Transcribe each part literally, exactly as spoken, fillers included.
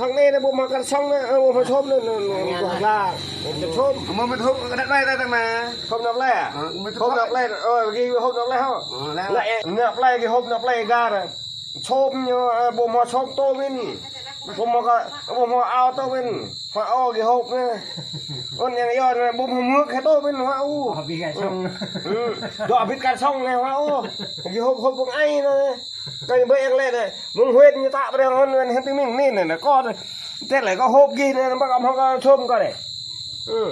Hăng anai anai ƀu hmâo kar song anai, ơ, ƀu hmâo sôm anai, anai, anai, ƀu hmâo kar song. Hmâo mơ̆ hơ̆p kơ đăt anai ta tang anai. Hơ̆p nao plei ah? Ơ, mơ̆ hơ̆p nao plei. Ơ, gih hơ̆p nao plei hŏ. Ơ, lĕ. Lĕ, ơ, nao plei gih hơ̆p nao plei gar. Sôm ñu, ơ, ƀu hmâo sôm tô min. Ƀu hmâo kơ, ƀu hmâo ao tô min. Hmâo ao gih hơ̆p anai. Ôn yang yo anai ƀu hmâo mơ̆ kơ tô min hmâo u. Hơ̆p gih kar song. Ơ. Dŏ bit kar song anai hmâo u. Gih hơ̆p hơ̆p ƀơ̆ng ai anai. Kơ ƀơi yang lĕ anai. Mơ̆ng huyện ñu tă brơi hŏn huyện Hơt Tơ Ming anai anai kơ. Tĕt lĕ kơ hơ̆p gih anai, ƀă kơ hmâo kơ sôm kơ anai. Ơ.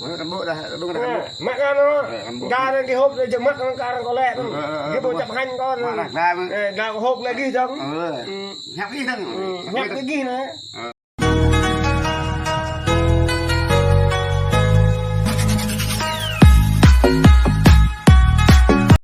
Mă kơ anai, kơ anai. Mă kơ anai. Ơ, kơ anai. Kơ anai gih hơ̆p anai, jơ̆ mă kơ anai kơ lĕ. Ơ, ơ, ơ, gih ƀu čăp hăng kơ anai. Mă kơ anai. Ơ, kơ hơ̆p lĕ gih dơ̆ng. Ơ. Ơ. Hiăp gih dơ̆ng. Ơ, hiăp gih anai. Ơ.